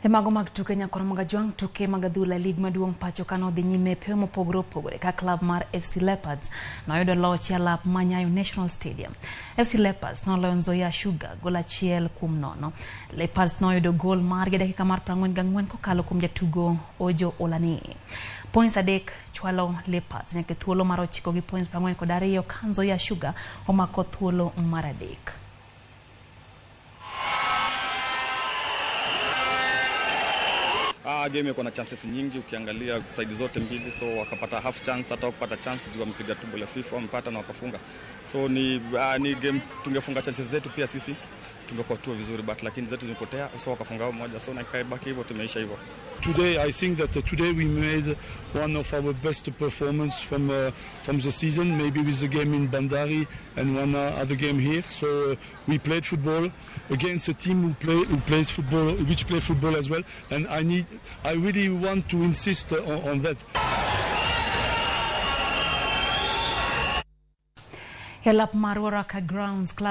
E mago mag tuke nyakwar Magajwang', tuke mag adhula e lig maduong' pacho ka nodhi nyime e pewe mopogore opogore ka klab mar FC Leopards noyudo loch e alap ma Nyayo National Stadium. FC Leopards noloyo Nzoia Sugar gol 1-0. Leopards noyudo gol margi e dakika mar 44 kokalo kuom jatugo Ojo Olani. Points 3 chwalo Leopards nyaka e thuolo mar 9 gi points 42 ka Nzoia Sugar omako thuolo mar 3. Game iko na chances nyingi ukiangalia side zote mbili, so wakapata half chance, hata wakupata chance juu wamepiga tu ball FIFA wamepata na wakafunga. So ni game tungefunga chances zetu pia sisi tungekuwa tu vizuri, but lakini zetu zimepotea, so wakafunga moja, so na ikaibaki hivyo, tumeisha hivyo. Today I think that today we made one of our best performance from the season, maybe with the game in Bandari and one other game here. So we played football against a team who plays football, which play football as well, and I really want to insist on that. E alap mar Ruaraka Grounds Club